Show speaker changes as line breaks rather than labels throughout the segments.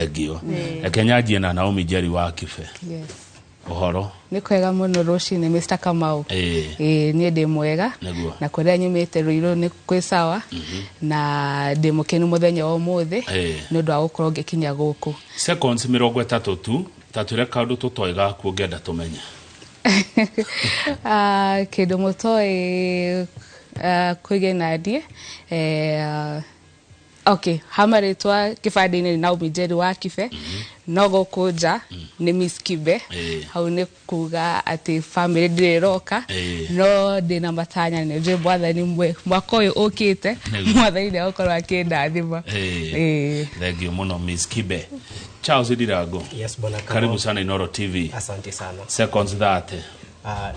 Thengio. Reke nyanjie na Naomi Njeri wa Kibe.
Yes.
Ũhoro?
Nĩ kwega mũno rũcinĩ, Mr. Kamau. Ĩĩ, niĩ ndĩ mwega. Na kũrĩa nyumĩte Ruiru nĩ kwĩ sawa, na ndĩ mũkenu mũthenya wa ũmũthĩ nĩ ũndũ wa gũkorwo ngĩkinya gũkũ.
Seconds 30 tu, ta twĩre kaũndũ tũtoĩ gaku ũngĩenda tũmenye.
Ah, kĩndũ mũtoĩ kwĩgiĩ naniĩ, okay, ha marĩtwa kĩbandĩ-inĩ nĩ Naomi Njeri wa Kibe, no gũkũ nja nĩ Miss Kibe. Hau nĩ kuga atĩ family ndĩrĩ ĩroka, no ndĩna matanya, nĩ njũĩ Mwathani mwaka ũyũ ũkĩte Mwathani nĩ egũkorwo akĩndathima.
Thengio mũno, Miss Kibe. Charles Ndirango.
Yes, bwana Kamau.
Karibu sana Inoro TV.
Asante sana.
Seconds 30.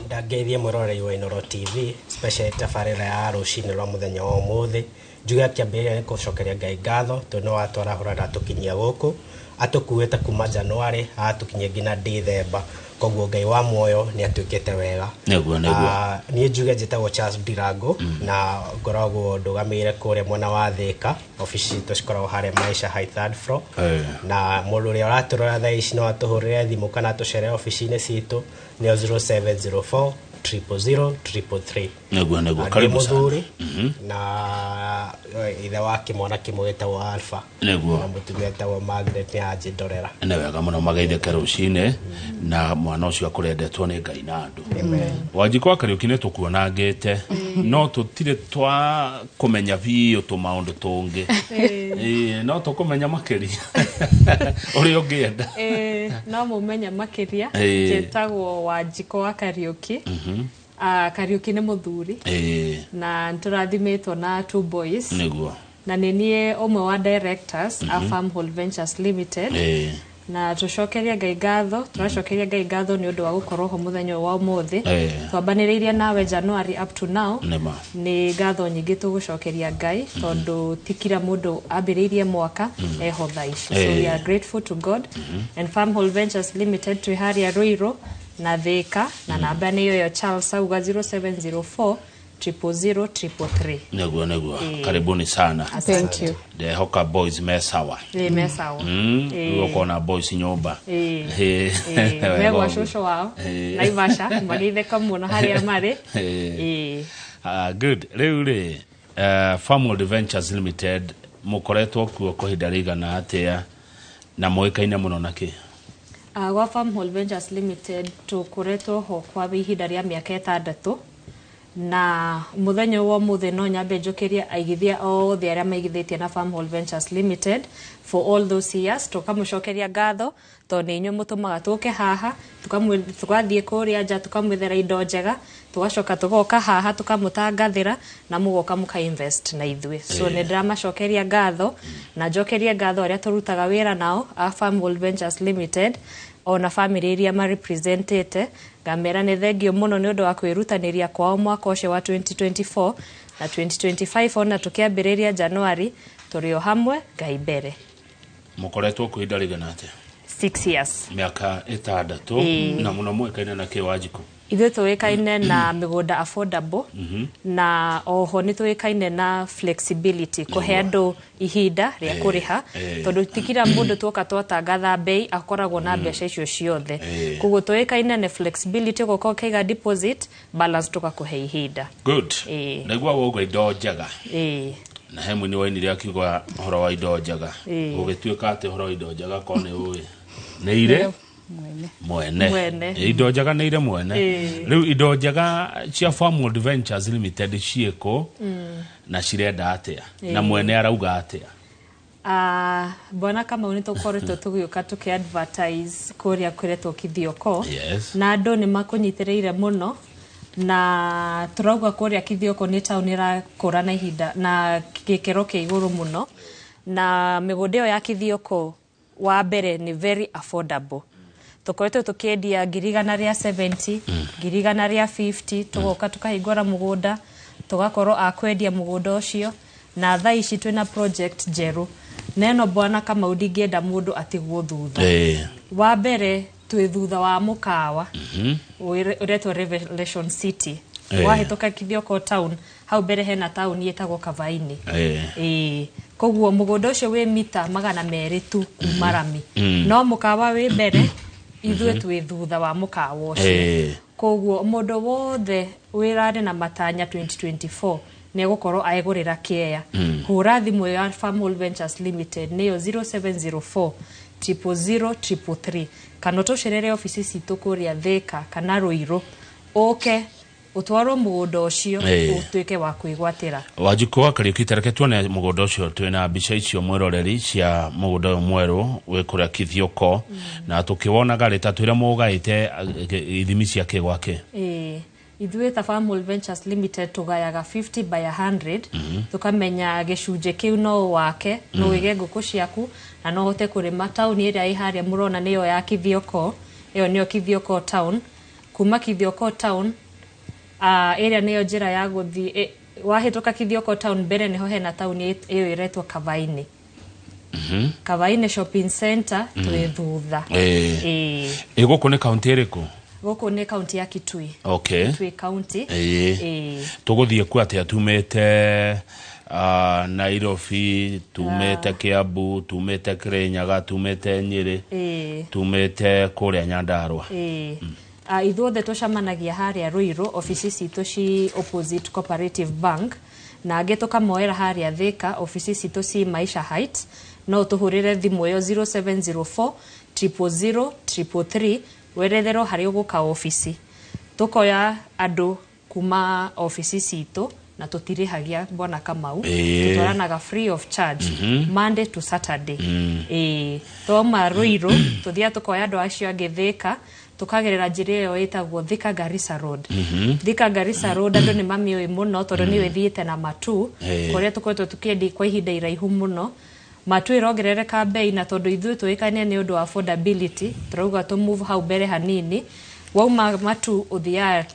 Ndangeithie mwĩroreri wa Inoro TV, special tabarĩra ya rũcinĩ rwa mũthenya wa ũmũthĩ. Njuge kĩambĩrĩria nĩ gũcokeria Ngai ngatho tondũ nĩ watwarahũra na atũkinyia gũkũ, atũkuĩte kuma January agatũkinyia nginya December, koguo Ngai wa muoyo nĩ atuĩkĩte wega.
Nĩguo, nĩguo.
Niĩ njuge njĩtagwo Charles Ndirango na ngoragwo ndũgamĩrĩire kũrĩa mwena wa Thĩka, obici citũ cikoragwo harĩa Maisha High third floor. Na mũndũ ũrĩa ũratũrora thaa ici no atũhũrĩre thimũ kana atũcerere obici-inĩ citũ, nĩyo 0704 000 333.
Nĩguo.
Ndĩ
Karibu sana.
Mũthuri na ithe wa kĩmwana kĩmwe gĩtagwo Alpha na mũtumia etagwo Margaret, nĩ anjĩndorera.
Nĩ wega mũno, mageithĩke rũcinĩ na mwana ũcio akũrendetwo nĩ Ngai na andũ. Wanjikũ wa Kariũki, nĩ tũkuonangĩte no tũtirĩ twa kũmenya biũ tũmaũndũ tũngĩ. Ĩĩ, no tũkũmenya makĩria ũrĩa ũngĩenda.
Ĩĩ, no mũmenye makĩria. Njĩtagwo Wanjikũ wa Kariũki. Ah, Kariũki nĩ mũthuri na nĩtũrathimĩtwo na two boys, na nĩ niĩ ũmwe wa directors a Farmhold Ventures Limited. Na tũcokerie Ngai ngatho, tũracokeria Ngai ngatho nĩ ũndũ wa gũkorwo ho mũthenya ũyũ wa ũmũthĩ. Twambanĩrĩirie nawe January up to now. Nĩ ngatho nyingĩ tũgũcokeria Ngai tondũ ti kila mũndũ ambĩrĩirie mwaka eho thaa ici, so we are grateful to God. And Farmhold Ventures Limited twĩ harĩa Ruiru na Thĩka, na namba nĩ ĩyo Charles auga, 0704 000 333.
Nĩguo. Karibuni sana.
Thank you.
Ndehoka boys me sawa.
Ĩĩ, me sawa.
Rĩu ũkona boys nyũmba.
Ĩĩ, megwa cũcũ wao Naivasha magĩitheka mũno harĩa marĩ.
Ah, good. Rĩu rĩ, Farmworld Ventures Limited mũkoretwo kuo kwa ihinda rĩigana atĩa na mũĩkaine mũno na kĩ?
Gwa Farmhold Ventures Limited tũkoretwo ho kwa ihinda rĩa mĩaka 6, na mũthenya ũyũ wa ũmũthĩ no nyambe njũkĩrie aigithia othe arĩa maigithĩtie na Farmhold Ventures Limited for all those years, tũkamũcokeria ngatho tondũ nĩ inyuĩ mũtũmaga tũke haha, tũgathiĩ kũrĩa nja tũkamwethera indo njega, tũgacoka tũgoka haha tũkamũtangathĩra na mũgoka mũka invest na ithuĩ. So nĩ ndĩramacokeria ngatho na njokerie ngatho arĩa tũrutaga wĩra nao a Farmhold Ventures Limited, ona family iria marepresentĩte, ngamera nĩ thengio mũno nĩ ũndũ wa kwĩrutanĩria kwao mwaka ũcio wa 2024 na 2025, ona tũkĩambĩrĩria January tũrĩ o hamwe, Ngai mbere.
Mũkoretwo kuo ihinda rĩigana atĩa?
6 years.
Mĩaka 6. Na mũno mũĩkaine na kĩ, Wanjikũ?
Ithuĩ tũĩkaine na mĩgũnda affordable, na oho nĩ tũĩkaine na flexibility, kũhe andũ ihinda rĩa kũrĩha, tondũ ti kila mũndũ tuoka twatangatha bei akoragwo na mbeca icio ciothe. Koguo tũĩkaine na flexibility, ũgoka ũkaiga deposit, balance tũgakũhe ihinda.
Good. Naigua wauga indo njega. Na he mũini wainire akiuga ũhoro wa indo njega. Gũgĩtuĩka atĩ ũhoro wa indo njega korwo nĩ ũĩ nĩ irĩ
Mwene.
Mwene.
Mwene.
Indo njega nĩ irĩ mwene. Rĩu indo njega cia Farmworld Ventures Limited ciĩkũ na cirenda atĩa na mwene arauga atĩa?
Ah, bwana Kamau, nĩ tũkoretwo tũgĩũka tũkĩ advertise kũrĩa kwĩretwo Kithioko, na andũ nĩ makũnyitĩrĩire mũno, na tũrauga kũrĩa Kithioko nĩ taũni ĩrakũra na ihinda na gĩkĩro kĩa igũrũ mũno, na mĩgũnda ĩyo ya Kithioko wa mbere nĩ very affordable. Tũkoretwo tũkĩendia 170,000, 150,000, tũgoka tũkahingũra mũgũnda, tũgakorwo a kwendia mũgũnda ũcio, na thaa ici twĩna project njerũ, na ĩno, bwana Kamau, ndingĩenda mũndũ atigwo thutha. Wa mbere twĩ thutha wa mũkawa ũretwo Revelation City. Wahĩtũka Kithioko town, hau mbere hena taũni ĩtagwo Kavaini. Ĩĩ. Koguo mũgũnda ũcio wĩ mita 200 tu kuma rami. No mũkawa wĩ mbere, ithuĩ twĩ thutha wa mũkawa ũcio. Koguo mũndũ wothe wĩrarĩ na matanya 2024 nĩegũkorwo aegũrĩra kĩea. Hũra thimũ ya Farmhold Ventures Limited nĩyo 0704 000 333 kana ũtũcerere obici citũ kũrĩa Thika kana Ruiru, ũke ũtwarwo mũgũnda ũcio ũtuĩke wa kwĩgwatĩra.
Wanjikũ wa Kariuki, tareke tuone mũgũnda ũcio twĩna mbica icio mwĩroreri cia mũgũnda ũyũ mwerũ wĩ kũrĩa Kithioko, na tũkĩwonaga rĩ ta twĩre mũgaĩte ithimi cia kĩ gwake.
Ithuĩ ta Farmhold Ventures Limited tũgayaga 50 by 100, tũkamenya gĩcunjĩ kĩu no wake, no wĩige ngũkũ ciaku na no ũhote kũrĩma. Taũni ĩrĩa ĩ harĩa mũrona nĩyo ya Kithioko, ĩyo nĩyo Kithioko town. Kuma Kithioko town ĩrĩa nĩyo njĩra ya gũthiĩ, wahĩtũka Kithioko town mbere nĩho hena taũni ĩyo ĩretwo Kavaini. Kavaini shopping center twĩ thutha.
Gũkũ nĩ kaunti ĩrĩkũ?
Gũkũ nĩ kaunti ya Kitui.
Okay.
Kitui county.
Tũgũthiĩ ku atĩa tumĩte Nairobi, tumĩte Kiambu, tumĩte Kirinyaga, tumĩte Nyĩrĩ, tumĩte kũrĩa Nyandarua?
Ithuothe tũcemanagia harĩa Ruiru, obici citũ ci opposite Cooperative Bank, na angĩ tũkamoera harĩa Thika, obici citũ ci Maisha Heights. No tũhũrĩre thimũ ĩyo 0704 000 333 weretherwo harĩa ũgũka obici. Tũkoya andũ kuma obici citũ na tũtirĩhagia Bwana Kamau, tũtwaranaga free of charge Monday to Saturday. Twauma Ruiru tũthiaga tũkoya andũ acio angĩ Thika, tũkagerera njĩra ĩyo ĩtagwo Thika Garissa Road. Thika Garissa Road andũ nĩ mamĩũĩ mũno tondũ nĩyo ĩthiĩte na Matu, kũrĩa tũkoretwo tũkĩendia kwa ihinda iraihu mũno. Matu ĩrongerereka bei, na tondũ ithuĩ tũĩkaine nĩ ũndũ wa affordability, tũrauga tũ move hau mbere hanini. Wauma Matu ũthiaga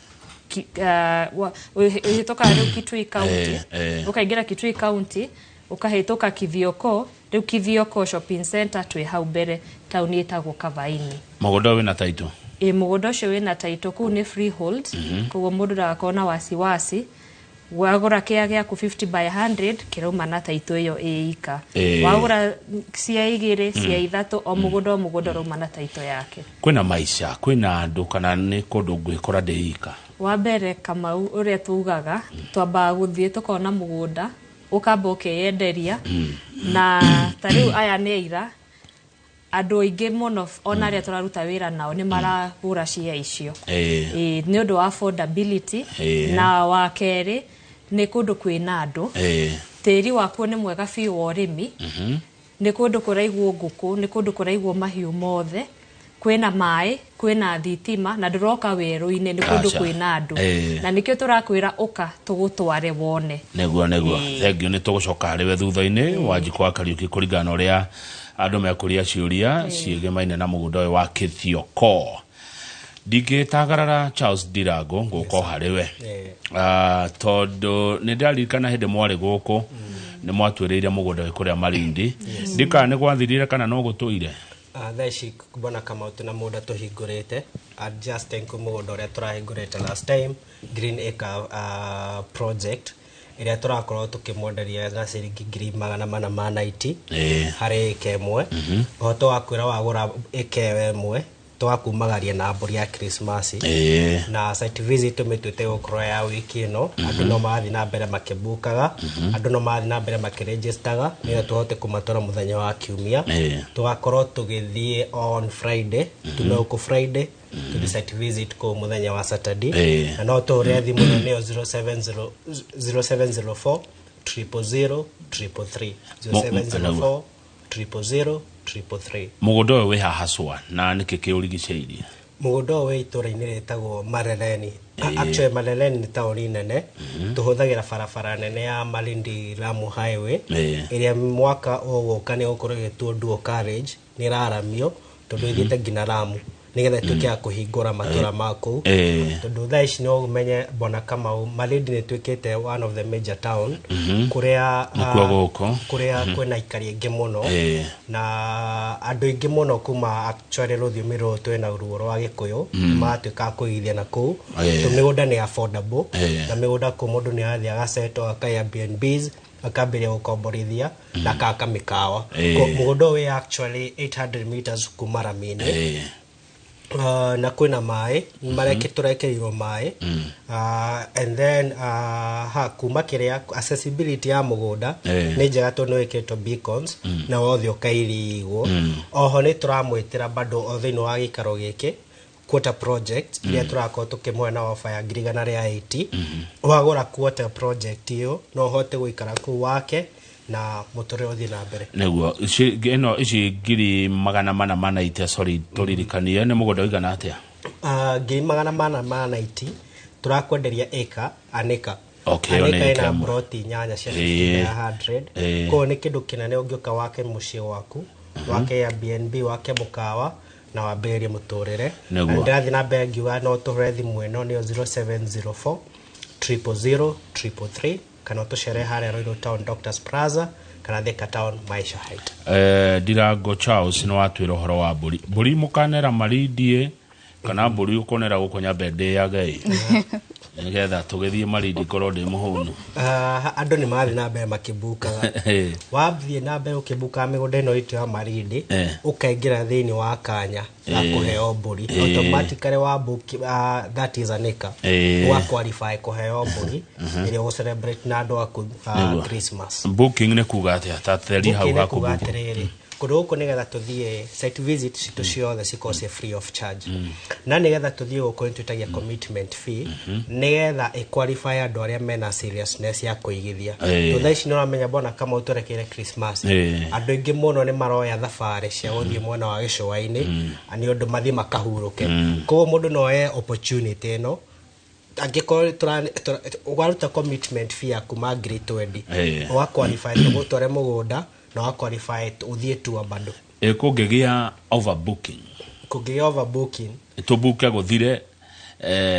ũhĩtũkaga rĩu Kitui County, ũkaingĩra Kitui County, ũkahĩtũka Kithioko, rĩu Kithioko shopping center twĩ hau mbere, taũni ĩtagwo Kavaini.
Mũgũnda wĩna title?
Mũgũnda ũcio wĩna title, kũu nĩ freehold, koguo mũndũ ndagakorwo na wasiwasi. Wagũra kĩa gĩaku 50 by 100 kĩrauma na title ĩyo ĩ ika. Wagũra cia igĩrĩ, cia ithatũ, o mũgũnda o mũgũnda ũrauma na title yake.
Kwĩna maica, kwĩna andũ kana nĩ kũndũ ngwĩkora ndĩ ika?
Wa mbere Kamau, ũrĩa tugaga twambaga gũthiĩ tũkona mũgũnda, ũkamba ũkeyenderia, na ta rĩu aya nĩ aira andũ aingĩ mũno ona arĩa tũraruta wĩra nao nĩ maragũra cia icio nĩ ũndũ wa affordability. Na wa kerĩ nĩ kũndũ kwĩna andũ, tĩri wakuo nĩ mwega biũ wa ũrĩmi, nĩ kũndũ kũraigwo ngũkũ, nĩ kũndũ kũraigwo mahiũ mothe, kwĩna maĩ, kwĩna thitima, na ndũroka werũ-inĩ, nĩ kũndũ kwĩna andũ. Na nĩkĩo tũrakwĩra ũka tũgũtware wone.
Nĩguo. Thengiũ, nĩ tũgũcoka harĩ we thutha-inĩ, Wanjikũ wa Kariuki, kũringana na ũrĩa andũ mekũria ciũria ciĩgemaine na mũgũnda ũyũ wa Kithioko. Ndingĩtagarara Charles Ndirango ngũka o harĩ we, tondũ nĩ ndĩraririkana hĩndĩ mwarĩ gũkũ nĩ mwatwĩrĩire mũgũnda wĩ kũrĩa Malindi. Ndikana nĩ gwathirire kana no gũtũire?
Thaa ici Bwana Kamau twĩna mũgũnda tũhingũrĩte, adjusting kwĩ mũgũnda ũrĩa tũrahingũrĩte last time, Green Acre project ĩrĩa tũrakorwo tũkĩmwenderia na ciringi 490,000 harĩ ĩka ĩmwe. Ũhoto wa kwĩra wagũra ĩka ĩyo ĩmwe tũgakumagaria na mbũri ya Christmas. Na site visit tũmĩtuĩte gũkorwo ya wiki ĩno. Andũ no marathiĩ na mbere makĩbukaga, andũ no marathiĩ na mbere makĩregistaga nĩgetha tũhote kũmatwara mũthenya wa kiumia. Tũgakorwo tũgĩthiĩ on Friday, tume gũkũ Friday tũthiĩ site visit kũu mũthenya wa Saturday. Na no tũhũrĩre thimũ ĩno nĩyo 070 0704 000 333, 0704 000 333.
Mũgũnda ũyũ wĩ haha cwa na nĩkĩ kĩũrigicĩirie?
Mũgũnda ũyũ wĩ itũũra-inĩ rĩtagwo Marereni. Actually Marereni nĩ taũni nene, tũhũthagĩra barabara nene ya Malindi Lamu Highway ĩrĩa mwaka ũgũka nĩ gũkorwo ĩgĩtuo dual carriage, nĩ ĩraramio tondũ ĩthiĩte nginya Lamu nĩgetha ĩtuĩke ya kũhingũra matũra ma kũu, tondũ thaa ici no ũmenye Bwana Kamau, Malindi nĩ ĩtuĩkĩte one of the major town kũrĩa
Nĩkuo gũkũ.
Kũrĩa kwĩna aikari aingĩ mũno na andũ aingĩ mũno kuma actually rũthiomi rũrũ twĩna ruo rwa Gĩkũyũ maratuĩka a kũigithia na kũu tondũ mĩgũnda nĩ affordable, na mĩgũnda kũu mũndũ nĩ arathiĩ agasettle aka Airbnbs. Akambĩrĩria gũkomborithia na akaka mĩkawa.
Ĩĩ.
Mũgũnda ũyũ wĩ actually 800 meters kuma rami-inĩ. Na kwĩna maĩ mareke tũrekerirwo maĩ, and then ha kuma kĩrĩa accessibility ya mũgũnda nĩ njega tondũ nĩ wĩkĩrĩtwo beacons na wothe ũkairigwo. Oho nĩ tũramwĩtĩra bado o thĩinĩ wa gĩikaro gĩkĩ quarter project iria tũrakorwo tũkĩmũhe na ofa ya 180,000. Wagũra quarter project ĩyo, no ũhote gũikara kũu wake na mũtũrĩre ũthiĩ na mbere.
Nĩguo ĩno ici 480,000, sorry, tũririkanie nĩ mũgũnda ũigana atĩa?
490,000 tũrakwenderia ĩka anĩka.
Okay, ĩyo nĩ
Anĩka
ĩka
ĩna
ĩmwe.
broti 8 cia
Ĩĩ.
50 by 100.
Ĩĩ.
Koguo nĩ kĩndũ kĩnene ũngĩũka wake mũciĩ waku, wake Airbnb, wake mũkawa na wambĩrĩrie mũtũrĩre.
Nĩguo.
Na ndĩrathiĩ na mbere ngiuga no tũhũre thimũ ĩno, nĩyo 0704 000 333, kana ũtũcere harĩa Ruiru Town Doctors Plaza kana Thika Town Maisha Height.
Ndirango Charles, nĩ watwĩra ũhoro wa mbũri. Mbũri mũkanera Marindie kana mbũri ũkonera gũkũ nyambe ndĩage ĩ, nĩgetha tũgĩthiĩ Marindi ngorwo ndĩ mũhũnu?
Ah, andũ nĩ marathiĩ na mbere makĩmbukaga. Wathiĩ na mbere ũkĩmbukaga mĩgũnda ĩno itũ ya Marindi, ũkaingĩra thĩinĩ wa kanya ga kũheo mbũri automatically wa book, that is an acre, wa qualify kũheo mbũri ĩrĩa ũgũ celebrate na andũ aku
Nĩguo.
Christmas.
Booking nĩ kuga atĩa? Ta theri hau
Booking nĩ
ha
kuga
kũbook.
atĩrĩrĩ, kũndũ gũkũ nĩgetha tũthiĩ site visit citũ ciothe cikorwo ciĩ free of charge, na nĩgetha tũthiĩ gũkũ nĩ twĩtagia commitment fee nĩgetha ĩ qualify andũ arĩa mena seriousness ya kũigithia. Tondũ thaa ici nĩ ũramenya mbona kama ũtwerekeire Christmas, andũ aingĩ mũno nĩ maroya thabarĩ cia gũthiĩ mwena wa gĩcũa-inĩ nĩ ũndũ mathiĩ makahurũke. Koguo mũndũ no oe opportunity ĩno angĩkorwo ũgaruta commitment fee ya kuma 20,000, ũga qualify tũgũtware mũgũnda na ũga qualify ũthiĩ tour bado.
Ĩ kũngĩgĩa overbooking?
Kũngĩgĩa overbooking,
Tũbuke gũthire,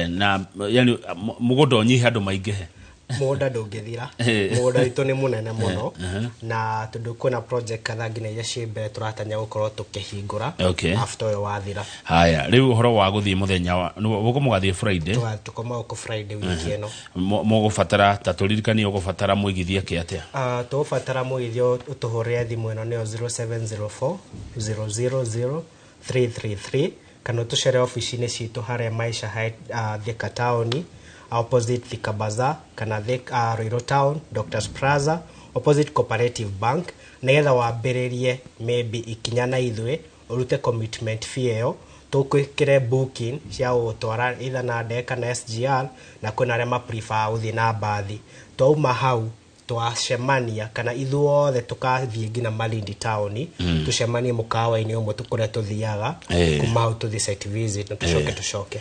na yani mũgũnda ũnyihe andũ maingĩhe?
Mũgũnda ndũngĩthira. Mũgũnda witũ nĩ mũnene mũno, na tondũ kwĩna project kadhaa nginya iria ciĩ mbere tũratanya gũkorwo tũkĩhingũra after ũyũ wathira.
Haya, rĩu ũhoro wa gũthiĩ mũthenya wa gũkũ, mũgathiĩ Friday?
Tũkoma gũkũ Friday wiki ĩno.
Mũgũbatara, ta tũririkanie, ũgũbatara mũigithie kĩ atĩa?
Tũgũbatara mũigithia ũtũhũrĩre thimũ ĩno, nĩyo 0704 000 333, kana ũtũcere ofici-inĩ citũ harĩa Maisha Height, Thika Town opposite Thika Bazaar, kana Ruiru Town Doctors Plaza opposite Cooperative Bank, nĩgetha wambĩrĩrie maybe ikinya na ithuĩ, ũrute commitment fee ĩyo, tũkwĩkĩre booking cia gũgũtwara either na ndege kana SGR, na kwĩna arĩa ma prefer gũthiĩ na mbathi. Twauma hau twacemania kana ithuothe tũkathiĩ nginya Malindi town, tũcemanie mũkawa-inĩ ũmwe tũkũrĩa tũthiaga. Kuma hau tũthiĩ site visit na tũcoke tũcoke.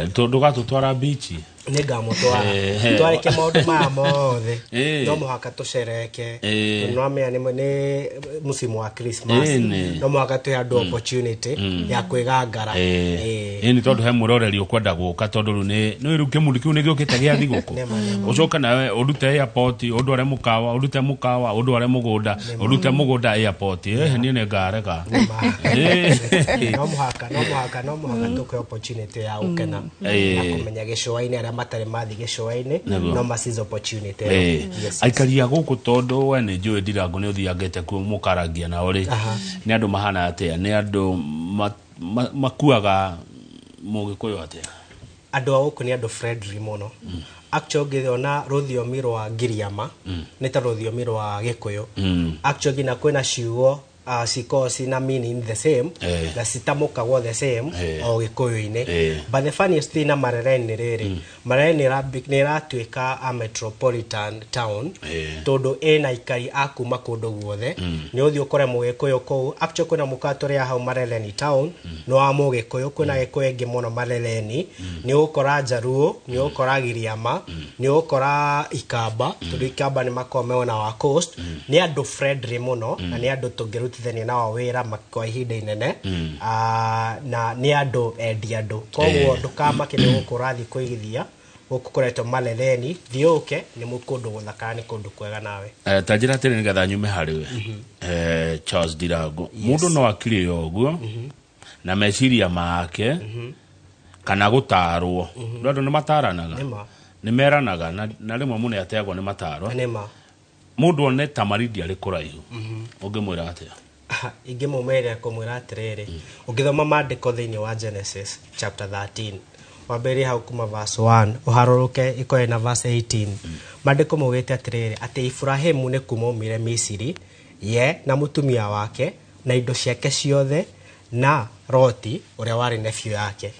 Ndũgatũtwara bichi?
Nĩ ngamũtwara. Twarĩkia maũndũ maya mothe, no mũhaka tũcereke. Tondũ nĩwamenya nĩ msimu wa Christmas, no mũhaka tũhe andũ opportunity ya kwĩgangara.
Ĩni tondũ he mwĩroreri ũkwenda gũka, tondũ rĩu nĩ rĩu kĩmundi kĩu nĩ gĩũkĩte gĩa thigũkũ.
Nĩma, nĩma.
Ũcoke nawe ũrute airport ũndware mũkawa, ũrute mũkawa ũndware mũgũnda, ũrute mũgũnda airport, niĩ nĩ ngarega.
No mũhaka tũkwe opportunity ya gũkena na kũmenya gĩcũa-inĩ. Arĩa matarĩ mathiĩ gĩcũa-inĩ no ma seize opportunity ĩyo. Yes.
Aikari a gũkũ, tondũ we nĩ njũĩ Ndirango nĩ ũthiangĩte kuo mũkarangia nao rĩ, nĩ andũ mahana atĩa? Nĩ andũ makuaga mũgĩkũyũ atĩa?
Andũ a gũkũ nĩ andũ friendly mũno. Actually ũngĩona rũthiomi rwa Ngiriama nĩ ta rũthiomi rwa Gĩkũyũ. Actually nginya kwĩna ciugo cikoragwo cina meaning the same na citamũkagwo the same o Gĩkũyũ-inĩ. But the funniest thing na Marereni nĩ rĩrĩ, Marereni nĩ ĩratuĩka a metropolitan town tondũ ĩna aikari a kuma kũndũ guothe. Nĩ ũthiĩ ũkore mũgĩkũyũ kũu. Actually kwĩna mũkawa tũrĩa hau Marereni town nĩ wa mũgĩkũyũ, kwĩna gĩkũyũ aingĩ mũno Marereni. Nĩ ũgũkora Njaruo, nĩ ũgũkora Giriama, nĩ ũgũkora Ikamba, tondũ Ikamba nĩ makoragwo mwena wa coast. Nĩ andũ friendly mũno na nĩ andũ tũngĩrutithania nao wĩra kwa ihinda inene. Ah, na nĩ andũ endi andũ, koguo ndũkamake nĩ gũkũ ũrathiĩ kũigithia. Gũkũ kũretwo Marereni, thiĩ ũke, nĩ kũndũ gũthaka, nĩ kũndũ kwega nawe.
Ta njĩra atĩrĩ nĩgetha nyume harĩ we, Charles Ndirango, mũndũ no akire o ũguo na meciria make kana gũtarwo? Nĩ andũ nĩ mataranaga?
Nĩma.
Nĩ meranaga na rĩmwe mũno ateagwo nĩ mataro.
Nĩma.
Mundu one ta Malindi arĩ kũraihu, ũngĩmwĩra atĩa?
Ingĩmũmeria kũmwĩra atĩrĩrĩ, ũngĩthoma maandĩko thĩinĩ wa Genesis chapter 13, wambĩrĩrie hau kuma verse 1 ũharũrũke ĩkorwo na verse 18, maandĩko maugĩte atĩrĩrĩ, atĩ Iburahĩmu nĩ kuma aumire Misiri, ye na mũtumia wake na indo ciake ciothe na Loti ũrĩa warĩ nephew yake.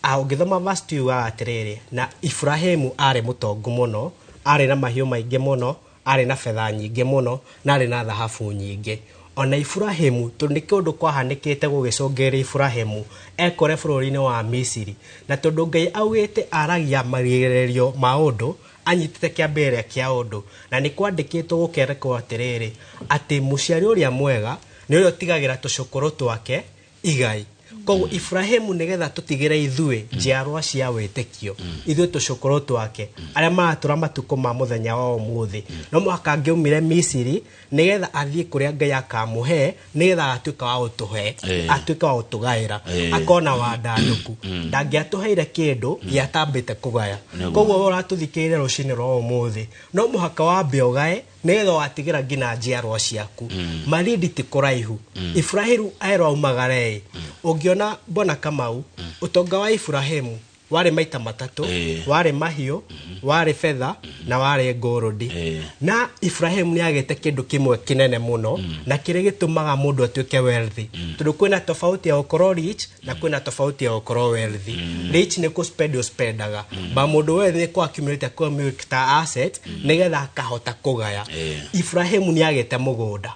Ũngĩthoma verse 2 yugaga atĩrĩrĩ, na Iburahĩmu arĩ mũtongu mũno, arĩ na mahiũ maingĩ mũno, arĩ na betha nyingĩ mũno, na arĩ na thahabu nyingĩ. Ona Iburahĩmu, tondũ nĩ kĩũndũ kwahanĩkĩte gũgĩcũngĩrĩria Iburahĩmu ekore bũrũri-inĩ wa Misiri, na tondũ Ngai augĩte aragia marigĩrĩrio ma ũndũ, anyitĩte kĩambĩrĩria kĩa ũndũ, na nĩ kwandĩkĩtwo gũkerekwo atĩrĩrĩ, atĩ mũciari ũrĩa mwega nĩ ũrĩa ũtigagĩra tũcũkũrũ twake igai. Koguo Iburahĩmu nĩgetha tũtigĩre ithuĩ njiarwa cia wĩtĩkio, ithuĩ tũcũkũrũ twake arĩa maratũra matukũ ma mũthenya wa ũmũthĩ, no mũhaka angĩaumire Misiri nĩgetha athiĩ kũrĩa Ngai akamũhe, nĩgetha agatuĩka wa gũtũhe, atuĩke wa gũtũgaĩra, akona wandandũku. Ndangĩatũheire kĩndũ gĩatambĩte kũgaya. Koguo we ũratũthikĩrĩria rũcinĩ rwa ũmũthĩ, no mũhaka wambe ũgae nĩgetha watigĩra nginya njiarwa ciaku. Malindi ti kũraihu. Iburahĩmu erwo aumagare, ũngĩona Bwana Kamau, ũtonga wa Iburahĩmu warĩ maita matatũ, warĩ mahiũ, warĩ betha na warĩ ngũrũndi. Na Iburahĩmu nĩ agĩte kĩndũ kĩmwe kĩnene mũno, na kĩrĩa gĩtũmaga mũndũ atuĩke wealthy, tondũ kwĩna tofauti ya gũkorwo rich na kwĩna tofauti ya gũkorwo wealthy. Rich nĩ kũ spend ũspendaga, ba mũndũ wealthy nĩ kũ accumulate accumulate ta asset nĩgetha akahota kũgaya. Iburahĩmu nĩ agĩte mũgũnda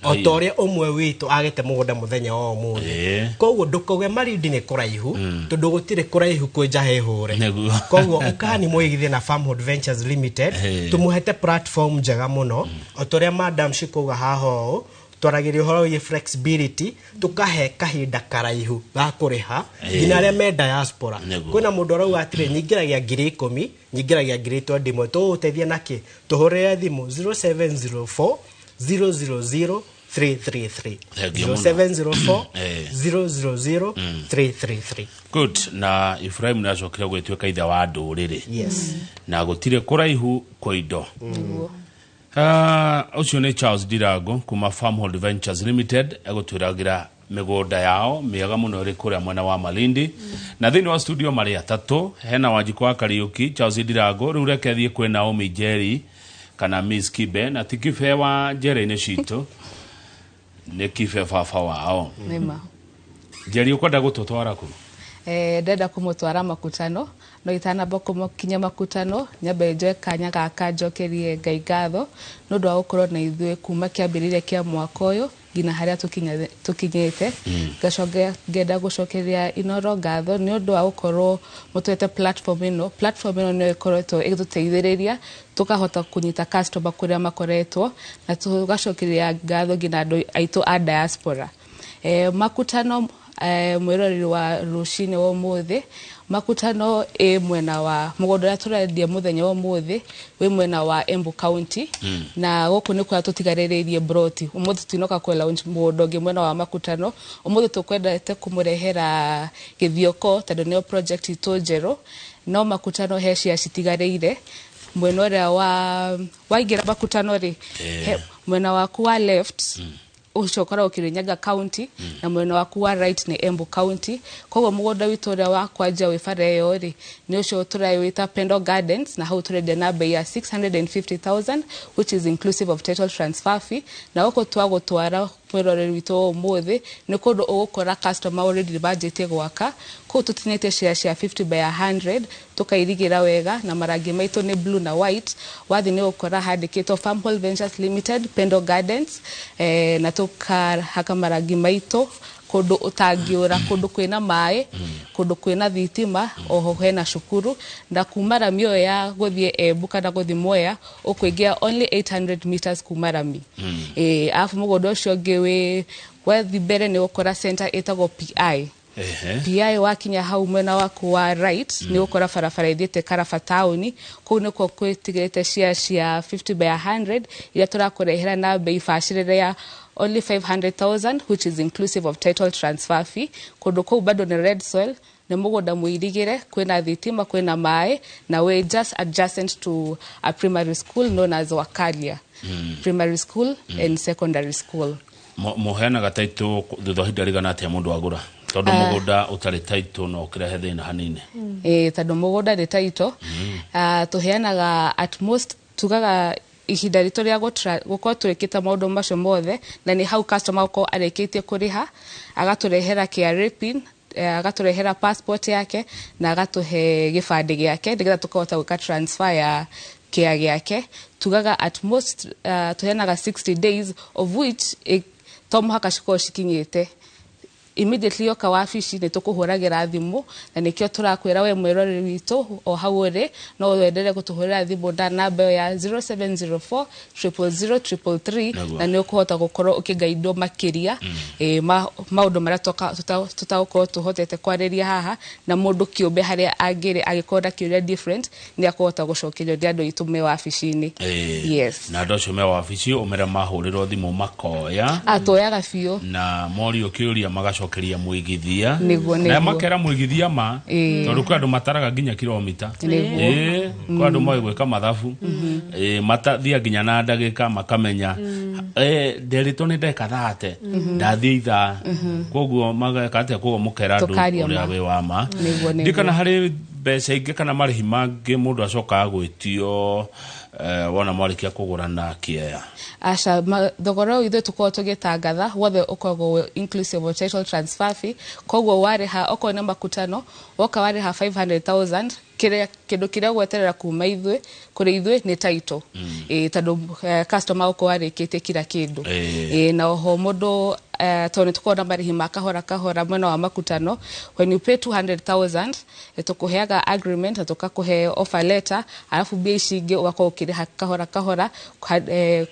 o ta ũrĩa ũmwe witũ agĩte mũgũnda mũthenya wa ũmũthĩ. Koguo ndũkauge Malindi nĩ kũraihu, tondũ gũtirĩ kũraihu kwĩ nja hĩhũre. Koguo ũkani mũigithie na Farmhold Ventures Limited, tũmũhete platform njega mũno, o ta ũrĩa Madam Shikouga haha ũũ twaragĩria ũhoro wĩgiĩ flexibility, tũkahe kahinda karaihu ga kũrĩha nginya arĩa me diaspora. Kwĩna mũndũ arauga atĩrĩ, nyingĩragia 10,000, nyingĩragia 21,000, tũgũgũteithia nakĩ? Tũhũrĩre thimũ 0704 000 333. 0704 000 333.
Good. Na Ibrahim nĩ acokire gwĩtuĩka ithe wa ndũrĩrĩ.
Yes.
Na gũtirĩ kũraihu kwa indo. Ũcio nĩ Charles Ndirango kuma Farmhold Ventures Limited, egũtwĩragĩra mĩgũnda yao mĩega mũno ĩrĩ kũrĩa mwena wa Malindi. Na thĩinĩ wa studio marĩ atatũ, hena Wanjikũ wa Kariũki, Charles Ndirango, rĩu reke thiĩ kwĩ Naomi Njeri kana Miss Kibe, na ti Kibe wa njera-inĩ citũ, nĩ Kibe baba wao.
Nĩma.
Njeri, ũkwenda gũtũtwara kũ?
Ndenda kũmũtwara makutano, no itanamba kũmũkinya makutano, nyambe njoe kanya gaka njokerie Ngai ngatho nĩ ũndũ wa gũkorwo na ithuĩ kuma kĩambĩrĩria kĩa mwaka ũyũ nginya harĩa tũkinyĩte. Ngacoka ngenda gũcokeria Inoro ngatho nĩ ũndũ wa gũkorwo mũtũhete platform ĩno. Platform ĩno nĩyo ĩkoretwo ĩgĩtũteithĩrĩria tũkahota kũnyita customer kũrĩa makoretwo, na tũgacokeria ngatho nginya andũ aitũ a diaspora. Makutano, mwĩroreri wa rũcinĩ wa ũmũthĩ, makutano ĩ mwena wa mũgũnda ũrĩa tũrendia mũthenya wa ũmũthĩ wĩ mwena wa Embu County, na gũkũ nĩ kũrĩa tũtigarĩrĩirie broti. Ũmũthĩ tũtinoka kũ launch mũgũnda ũngĩ mwena wa makutano. Ũmũthĩ tũkwendete kũmũrehera gĩthioko tondũ nĩyo project itũ njerũ, no makutano he cia citigarĩire mwena ũrĩa wa waingĩra makutano rĩ, mwena waku wa left ũcio ũkoragwo Kirinyaga County, na mwena waku wa right nĩ Embu County. Koguo mũgũnda witũ ũrĩa wa kwanja wĩ bara ĩyo rĩ, nĩ ũcio tũrawĩta Pendo Gardens, na hau tũrendia na bei ya 650,000, which is inclusive of title transfer fee. Na gũkũ twagũtwara mwĩroreri witũ wa ũmũthĩ nĩ kũndũ ũgũkora customer already manjĩtie gwaka. Kũu tũtinĩtie share cia 50 by 100, tũkairigĩra wega, na marangi maitũ nĩ blue na white. Wathiĩ nĩ ũgũkora handĩkĩtwo Farmhold Ventures Limited Pendo Gardens, na tũkahaka marangi maitũ kũndũ ũtangĩũra, kũndũ kwĩna maĩ, kũndũ kwĩna thitima, oho hena cukuru. Na kuma rami ĩyo ya gũthiĩ Embu kana gũthiĩ Mwea ũkũingĩra only 800 meters kuma rami. Arabu mũgũnda ũcio ũngĩ wĩ wathiĩ mbere nĩ ũgũkora center ĩtagwo PI. PI wakinya hau mwena waku wa right nĩ ũgũkora barabara ĩthiĩte Karaba taũni. Kũu nĩkuo kwĩtigĩrĩte share cia 50 by 100 iria tũrakũrehera na bei bacĩrĩre ya only 500,000, which is inclusive of title transfer fee. Kũndũ kũu bado nĩ red soil, Nĩ mũgũnda mũirigĩre, kwĩna thitima, kwĩna maĩ, na wĩ just adjacent to a primary school known as Wakalia Primary School and Secondary School.
Mũheanaga title thutha wa ihinda rĩigana atĩa mũndũ agũra? Tondũ mũgũnda ũtarĩ title no ũkĩrehe thĩna hanini.
Ĩĩ, tondũ mũgũnda nĩ title, tũheanaga at most, tugaga ihinda ritũ rĩa gũkorwo tũrĩkĩte maũndũ macio mothe, na nĩ hau customer gũkorwo arĩkĩtie kũrĩha, agatũrehera KRA PIN, agatũrehera passport yake na agatũhe gĩbandĩ gĩake, nĩgetha tũkahota gwĩka transfer ya kĩa gĩake. Tugaga at most tũheanaga 60 days, of which to mũhaka cikorwo cikinyĩte immediately. Yoka wabici nĩ tũkũhũragĩra thimũ, na nĩkĩo tũrakwĩra we mwĩroreri witũ o hau ũrĩ no wendelee gũtũhũrĩra thimũ na namba ĩyo ya 0704 000 333.
Nĩguo.
Na nĩ ũkũhota gũkorwo ũkĩgaidwo makĩria maũndũ marĩa tũtagũkorwo tũhotete kwarĩria haha, na mũndũ kĩũmbe harĩa angĩrĩ angĩkorwo na kĩũria different nĩ akũhota gũcokerio nĩ andũ aitũ me wabici-inĩ. Yes.
Na andũ acio me wabici ũmere mahũrĩrwo thimũ makoya?
Atuoyaga biũ.
Na morio kĩũria magacokeria mũigithia.
Nĩguo,
Na
nĩguo.
makera mũigithia ma, tondũ kwĩ andũ mataraga nginya kilomita.
Nĩguo.
Ĩĩ, kwĩ andũ moĩ gwĩka mathabu. Ĩĩ, matathia nginya na ndagĩka makamenya nderĩtwo nĩ ndeka thate ndathiĩ ithaa, koguo mageka atĩa, koguo mũkera andũ
Tũkaria
ũrĩa
ma.
wĩ wa ma.
Nĩguo.
Ndikana harĩ mbeca ingĩ kana marĩhi mangĩ mũndũ acokaga gwĩtio wona mwarĩkia kũgũrana kĩea?
Aca, thogora ũyũ ithuĩ tũkoragwo tũgĩtangatha wothe ũkoragwo wĩ inclusive of title transfer fee. Koguo warĩha okorwo nĩ makutano, woka warĩha 500,000, kĩrĩa kĩndũ kĩrĩa ũgweterera kuma ithuĩ kũrĩ ithuĩ nĩ title. Ĩĩ, tondũ customer ũkorwo arĩkĩtie kila kĩndũ. Ĩĩ, na oho mũndũ tondũ nĩ tũkoragwo na marĩhi ma kahora kahora mwena wa makutano, when you pay 200,000, tũkũheaga agreement na tũkakũhe offer letter, alafu mbia ici ingĩ ũgakorwo ũkĩrĩha kahora kahora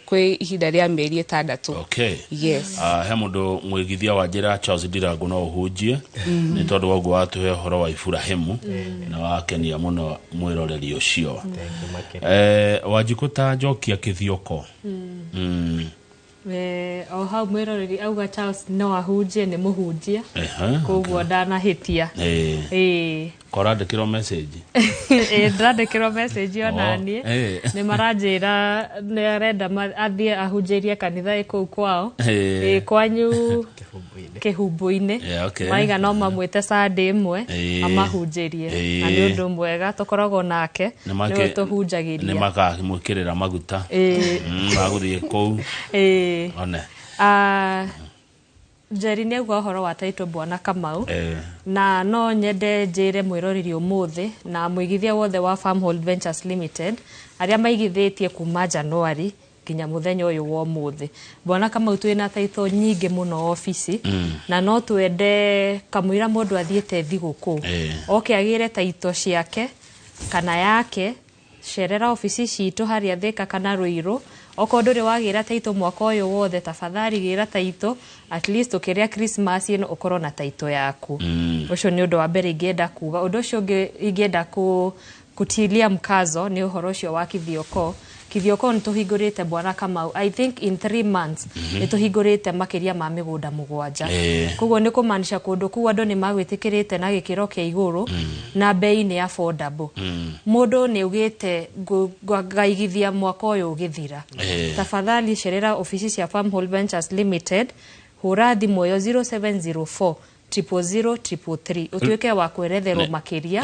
kwĩ ihinda rĩa mĩeri 6. Yes.
He mũndũ mwĩgithia wa njĩra Charles Ndirangu no ũhunjie nĩ tondũ wa ũguo watũhe ũhoro wa Iburahĩmu na wakenia mũno mwĩroreri ũcio.
Thank you makĩria.
Wanjikũ ta njokia kĩthioko.
O hau mwĩroreri auga Charles no ahunjie, nĩ mũhunjia, koguo ndanahĩtia. Ĩĩ.
Korandĩkĩrwo message?
Ĩĩ, ndĩrandĩkĩrwo message ona
Oh,
niĩ. Nĩ maranjĩra nĩ arenda athiĩ ahunjĩrie kanitha ĩ kũu kwao. Ĩĩ, kwanyu.
Kĩbumbu-inĩ.
Kĩhumbũ-inĩ.
Yeah, okay.
Maiga no mamwĩte Sunday ĩmwe amahunjĩrie, na nĩ ũndũ mwega tũkoragwo nake, nĩwe tũhunjagĩria.
Nĩ makamwĩkĩrĩra maguta magũthiĩ kũu. One.
Ah, Njeri nĩ auga ũhoro wa title, bwana Kamau, na no nyende njĩre mwĩroreri ũmũthĩ na mũigithia wothe wa Farmhold Ventures Limited arĩa maigithĩtie kuma January nginya mũthenya ũyũ wa ũmũthĩ, bwana Kamau, twĩna title nyingĩ mũno obici, na no twende kamũira mũndũ athiĩte thigũkũ oke agĩre title ciake kana yake. Cerera obici citũ harĩa Thĩka kana Ruiru. Okorwo ndũrĩ wagĩra title mwaka ũyũ wothe, tafadhali gĩra title, at least ũkĩrĩa Christmas ĩno ũkorwo na title yaku. Ũcio nĩ ũndũ wa mbere ingĩenda kuga. Ũndũ ũcio ũngĩ ingĩenda kutilia mkazo nĩ ũhoro ũcio wa Kithioko. Kithioko nĩ tũhingũrĩte, bwana Kamau, I think in 3 months nĩ tũhingũrĩte makĩria ma mĩgũnda 7. Koguo nĩ kũmaanisha kũndũ kũu andũ nĩ magwĩtĩkĩrĩte na gĩkĩro kĩa igũrũ, na bei nĩ affordable. Mũndũ nĩ augĩte ngaigithia mwaka ũyũ ũgĩthira. Tafadhali cerera obici cia Farmhold Ventures Limited, hũra thimũ ĩyo 0704 000 333 ũtuĩke wa kweretherwo makĩria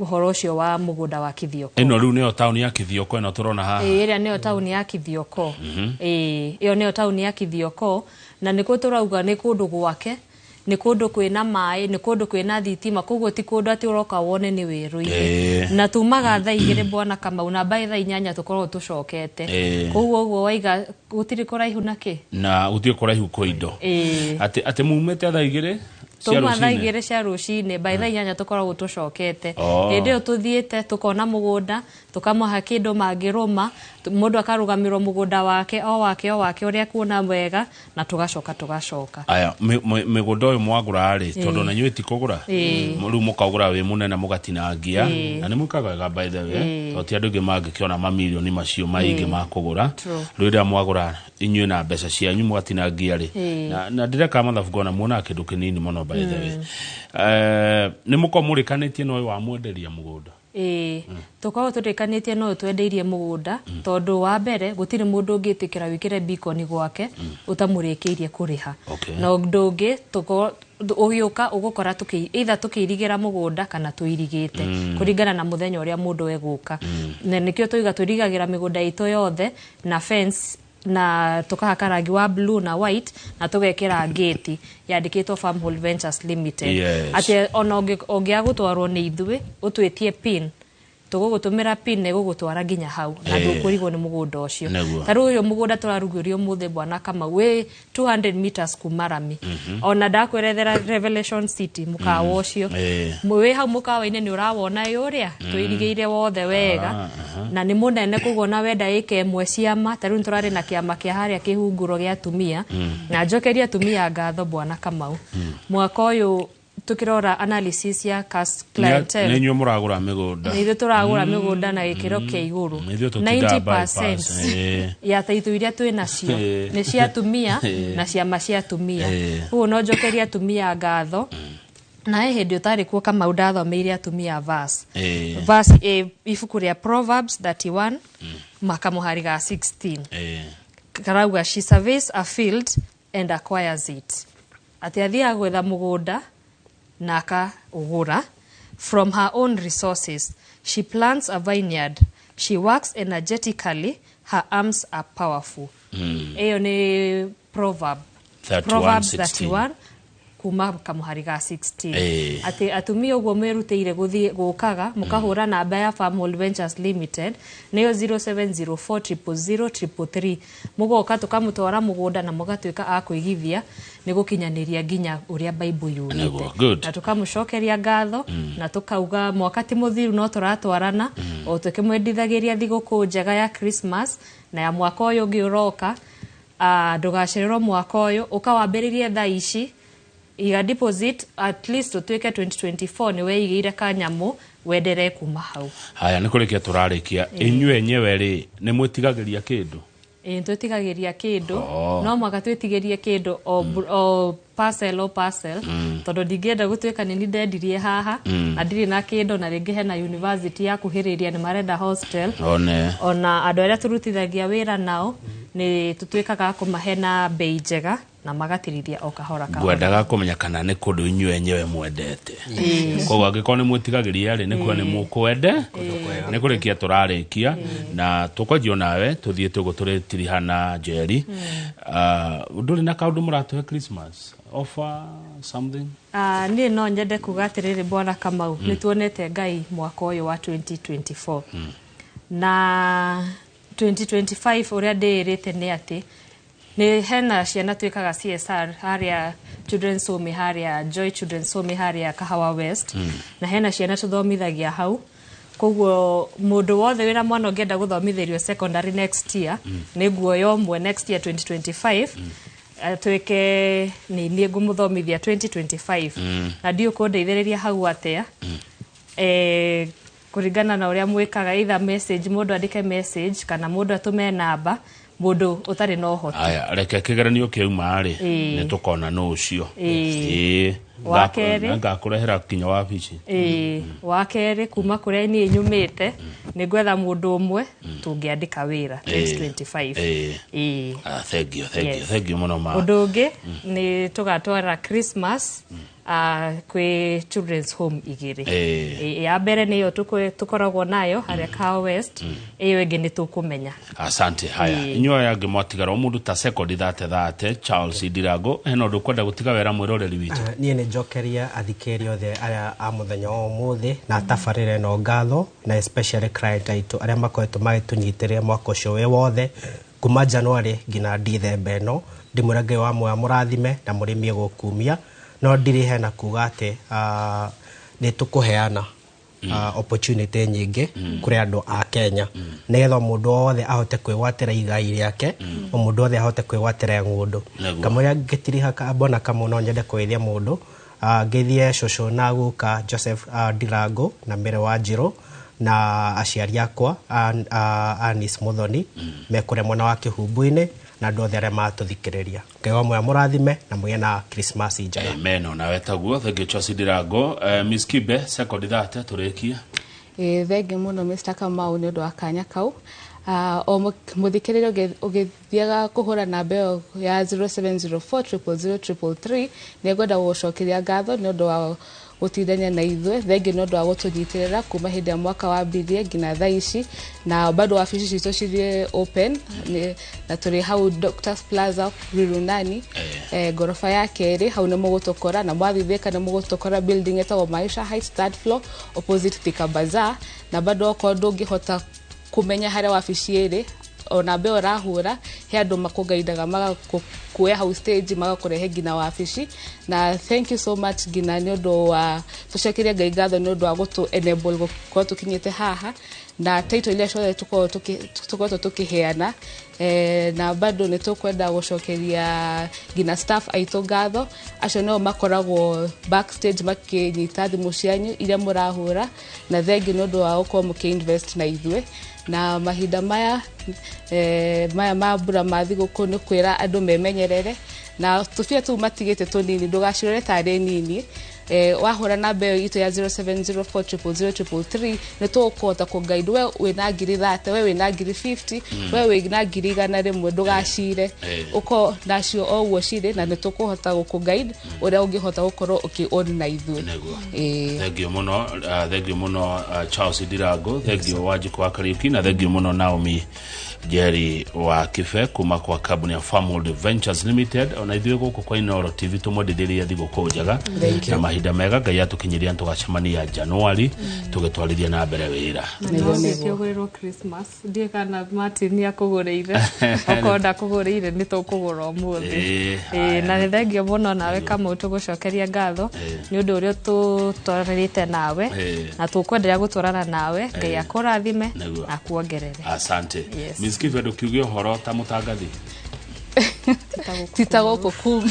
ũhoro ũcio wa mũgũnda wa Kithioko.
Ĩno rĩu nĩyo taũni ya Kithioko ĩno tũrona haha?
Ĩĩ, ĩrĩa nĩyo taũni ya Kithioko. Ĩĩ, ĩyo nĩyo taũni ya Kithioko, na nĩkuo tũrauga nĩ kũndũ gwake, nĩ kũndũ kwĩna maĩ, nĩ kũndũ kwĩna thitima, koguo ti kũndũ atĩ ũroka wone nĩ wĩrũ-inĩ. Na tumaga thaa 2, bwana Kamau, na mbaĩ thaa 8 tũkoragwo tũcokete. Koguo ũguo waiga gũtirĩ kũraihu na kĩ.
Na gũtirĩ kũraihu kwĩ indo. Atĩ mumĩte thaa 2 cia
Tuma thaa
rũcinĩ?
2 cia rũcinĩ, by thaa 8 tũkoragwo tũcokete.
Oh.
Hĩndĩ ĩyo tũthiĩte tũkona mũgũnda, tũkamaha kĩndũ mangĩrũma, mũndũ akarũgamĩrwo mũgũnda wake o wake o wake ũrĩa kuona wega, na tũgacoka tũgacoka.
Aya, mĩgũnda ũyũ mwagũra rĩ, tondũ na inyuĩ ti kũgũra, rĩu mũkaũgũra wĩ mũnene mũgatinangia, na nĩ mwĩkaga wega by the way, tondũ ti andũ aingĩ mangĩkĩona mamirioni macio maingĩ ma kũgũra. Rĩu rĩrĩa mwagũra inyuĩ na mbeca cianyu mũgatinangia rĩ, na ndĩreka mathabu ngona muonaga kĩndũ kĩnini mũno By the way, nĩ mũkorwo mũrĩkanĩtie na ũyũ wamwenderia mũgũnda?
Ĩĩ, tũkoragwo tũrĩkanĩtie no twendeirie mũgũnda, tondũ wa mbere gũtirĩ mũndũ ũngĩtĩkĩra wĩkĩre beacon gwake ũtamũrĩkĩirie kũrĩha. Na ũndũ ũngĩ, ũgĩũka ũgũkora either tũkĩirigĩra mũgũnda kana tũirigĩte, kũringana na mũthenya ũrĩa mũndũ egũka. Na nĩkĩo tũiga tũirigagĩra mĩgũnda itũ yothe na fence, na tukahaka rangi wa blue na white, na tugekĩra gate yandĩkĩtwo Farmhold Ventures Limited. Atĩ ona ũngĩaga gũtwarwo nĩ ithuĩ, ũtwĩtie pin, tũgũgũtũmĩra pin na ĩgũgũtwara nginya hau, na ndũkũrigwo nĩ mũgũnda ũcio. Ta rĩu ũyũ mũgũnda tũrarugũria ũmũthĩ, bwana Kamau, wĩ 200 meters kuma rami. Ona ndakwerethera Revelation City, mũkawa ũcio wĩ hau mũkawa-inĩ, nĩ ũrawona ĩ ũrĩa tũirigĩire wothe wega, na nĩ mũnene. Koguo ona wenda ĩka ĩmwe ciama, ta rĩu nĩtũrarĩ na kĩama kĩa harĩa kĩhunguro gĩa atumia, na njokerie atumia ngatho, bwana Kamau. Mwaka ũyũ tukirora analysis ya clientele,
Nĩ inyuĩ mũragũra mĩgũnda.
Nĩ ithuĩ tũragũra mĩgũnda na gĩkĩro kĩa igũrũ.
Ithuĩ tũtindaga
90%
bypass.
Ya taitũ iria twĩ nacio nĩ cia atumia na ciama cia atumia. Koguo no njokerie atumia ngatho. Na he hĩndĩ ũtarĩ kuo, Kamau, ndathomeire atumia verse, verse ibuku rĩa Proverbs 31 makamũhari ga 16, karauga, "She surveys a field and acquires it," atĩ athiaga gwetha mũgũnda na akaũgũra. "From her own resources she plants a vineyard. She works energetically, her arms are powerful." Ĩyo nĩ proverb
31,
Proverbs
16.
31 kuma kamũhari ga 16, atĩ atumia ũguo mwĩrutĩire gũthiĩ gũkaga mũkahũra namba ya Farmhold Ventures Limited, nĩyo 0704000333, mũgoka tũkamũtwara mũgũnda na mũgatuĩka a kũigithia nĩ gũkinyanĩria nginya ũrĩa Bible yugĩte.
Nĩguo, good.
Na tũkamũcokeria ngatho na tũkauga mwaka ti mũthiru, no tũratwarana o tũkĩmwendithagĩria thigũkũ njega ya Christmas na ya mwaka ũyũ ũngĩ ũroka. Ndũgacererwo mwaka ũyũ, ũkawambĩrĩrie thaa ici, iga deposit, at least ũtuĩke 2024 nĩ weigĩire kanyamũ wenderee kuma hau.
Haya, nĩ kũrĩkia tũrarĩkia. Inyuĩ enyewe rĩ, nĩ mwĩtigagĩria kĩndũ?
Ĩĩ, twĩtigagĩria kĩndũ. No mwaka twĩtigĩrie kĩndũ o parcel o parcel, tondũ ndingĩenda gũtuĩka nĩ ndendirie haha na ndirĩ na kĩndũ, na rĩngĩ hena university ya kuhĩrĩria nĩ marenda hostel.
One.
Ona andũ arĩa tũrutithagia wĩra nao nĩ tũtuĩkaga a kũmahe na bei njega na magatirithia o kahora kahora.
Ngwendaga kũmenya kana nĩ kũndũ inyuĩ enyewe mwendete. Koguo angĩkorwo nĩ mwĩtigagĩria rĩ, nĩ kuo nĩ mũkwende. Nĩ kũrĩkia tũrarĩkia na tũkwanjio nawe, tũthiĩ tũguo tũrĩtiriha na Njeri. Ndũrĩ na kaũndũ mũratũhe Christmas offer, something?
Niĩ no nyende kuga atĩrĩrĩ, bwana Kamau, nĩ tuonete Ngai mwaka ũyũ wa 2024 na 2025. Ũrĩa ndĩĩrĩte nĩ atĩ nĩ hena ciana twĩkaga CSR harĩa Children's Home, harĩa Joy Children's Home, harĩa Kahawa West, na hena ciana tũthomithagia hau. Koguo mũndũ wothe wĩna mwana ũngĩenda gũthomithĩrio secondary next year, nĩ nguoya ũmwe next year 2025, atuĩke nĩ niĩ ngũmũthomithia 2025, na ndiũ kũndeithĩrĩria hau atĩa, kũringana na ũrĩa mwĩkaga, either message, mũndũ andĩke message kana mũndũ atũme namba, mũndũ ũtarĩ na ũhoti.
Aya, reke kĩgeranio kĩauma rĩ, nĩ tũkona nũ ũcio. Ĩĩ.
Wa kerĩ.
Ngakũrehera kinya wabici.
Ĩĩ, wa kerĩ, kuma kũrĩa niĩ nyumĩte, nĩ ngwetha mũndũ ũmwe tũngĩandĩka wĩra 2025. Ĩĩ.
Ah, thank you, thank you.
Yes.
Thank you mũno ma.
Ũndũ ũngĩ nĩ tũgatwara Christmas kwĩ children's home igĩrĩ. Ya mbere nĩyo tũkoragwo nayo harĩa Kahawa West, ĩyo ĩngĩ nĩ tũkũmenya.
Asante. Haya, inyuĩ aya angĩ mwatigara o mũndũ ta sekondi 30 30. Charles Ndirango, hena ũndũ ũkwenda gũtiga wera mwĩroreri witũ?
Niĩ nĩ njokeria athikĩrĩria othe arĩa a mũthenya wa ũmũthĩ na tabarĩra ĩno ngatho, na especially client aitũ arĩa makoretwo magĩtũnyitĩrĩra mwaka ũcio wĩ wothe kuma January nginya Dithemba ĩno. Ndĩmwĩra Ngai wa muoyo mũrathime na mũrĩmie gũkumia. No ndirĩ hena kuga atĩ nĩ tũkũheana opportunity nyingĩ kũrĩ andũ a Kenya, nĩgetha mũndũ wothe ahote kwĩgwatĩra igai rĩake, o mũndũ wothe ahote kwĩgwatĩra ng'ũndũ. Kamũrĩa ngĩtiriha mbona kamwe, no nyende kũgeithia mũndũ, ngeithie cũcũ na guka Joseph Ndirango na Mary Wanjirũ na aciari akwa, Anis Muthoni, me kũrĩa mwena wa Kĩhumbu-inĩ, na andũ othe arĩa matũthikĩrĩria. Ngai wa muoyo amũrathime na mũgĩe na Christmas njega.
Amen. Onawe taguo. Thank you Charles Ndirango. Miss Kibe, second thate tũrĩkie.
Thengi mũno Mr. Kamau nĩ ũndũ wa kanya kau. O mũthikĩrĩria ũgĩthiaga kũhũra namba ĩyo ya 0704 000 333 nĩ ngwenda gũgũcokeria ngatho nĩ ũndũ wa gũtindania na ithuĩ. Thengi nĩ ũndũ wa gũtũnyitĩrĩra kuma hĩndĩ ya mwaka wambirie nginya thaa ici, na bado wabici citũ cirĩ open na tũrĩ hau Doctors Plaza Rirunani, ngoroba ya kerĩ, hau nĩ mũgũtũkora, na mwathiĩ Thika nĩ mũgũtũkora building ĩtagwo Maisha Heights third floor opposite Thika Bazaar. Na bado okorwo ndũngĩhota kũmenya harĩa wabici ĩrĩ, ona mbe ũrahũra he andũ makũgaidaga magakuoya hau stage magakũrehe nginya wabici. Na thank you so much nginya nĩ ũndũ wa tũcokerie Ngai ngatho nĩ ũndũ wa gũtũ enable gũkorwo tũkinyĩte haha na title iria ciothe tũkoretwo tũkĩheana. Na bado nĩ tũkwenda gũcokeria nginya staff aitũ ngatho, acio nĩo makoragwo backstage makĩnyita thimũ cianyu iria mũrahũra, na thengi nĩ ũndũ wa gũkorwo mũkĩ-invest na ithuĩ. Na mahinda maya maya ma mbura ma thigũkũ nĩ kwĩra andũ memenyerere, na tũbia tũu matigĩte tũnini ndũgacirore tarĩ nini. Wahũra namba ĩyo itũ ya 0704 000 333 nĩ tũgũkũhota kũguide we wĩna ngiri 30, we wĩna ngiri 50, we wĩna ngiri 100, ndũgacire ũko nacio o ũguo cirĩ, na nĩ tũkũhota gũkũguide ũrĩa ũngĩhota gũkorwo ũkĩ-own na ithuĩ.
Thank you mũno, thank you mũno Charles Ndirango, thank you Wanjikũ wa Kariuki, na thank you mũno Naomi Jerry wa Kibe kuma kwa kambuni ya Farmhold Ventures Limited. Ona ithuĩ gũkũ kwa Inooro TV tũmwendithĩrie thigũkũ njega na mahinda mega. Ngai atũkinyĩria tũgacemania Januari tũgĩtwarithia na mbere wĩra.
Nĩũgũrĩrwo Christmas, ndiĩ kana Martin nĩ akũgũrĩire, okorwo ndakũgũrĩire nĩ tũkũgũra ũmũthĩ. Na nĩ thengio mũno nawe Kamau, tũgũcokeria ngatho nĩ ũndũ ũrĩa tũtwaranĩte nawe, na tũkwenderea gũtwarana nawe. Ngai akũrathime na akuongerere.
Asante.
Yes.
Miss Kibe, ndũkiuge ũhoro ta mũtangathi.
Tita gũkũ kuma.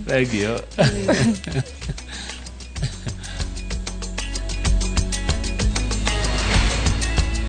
Thank you.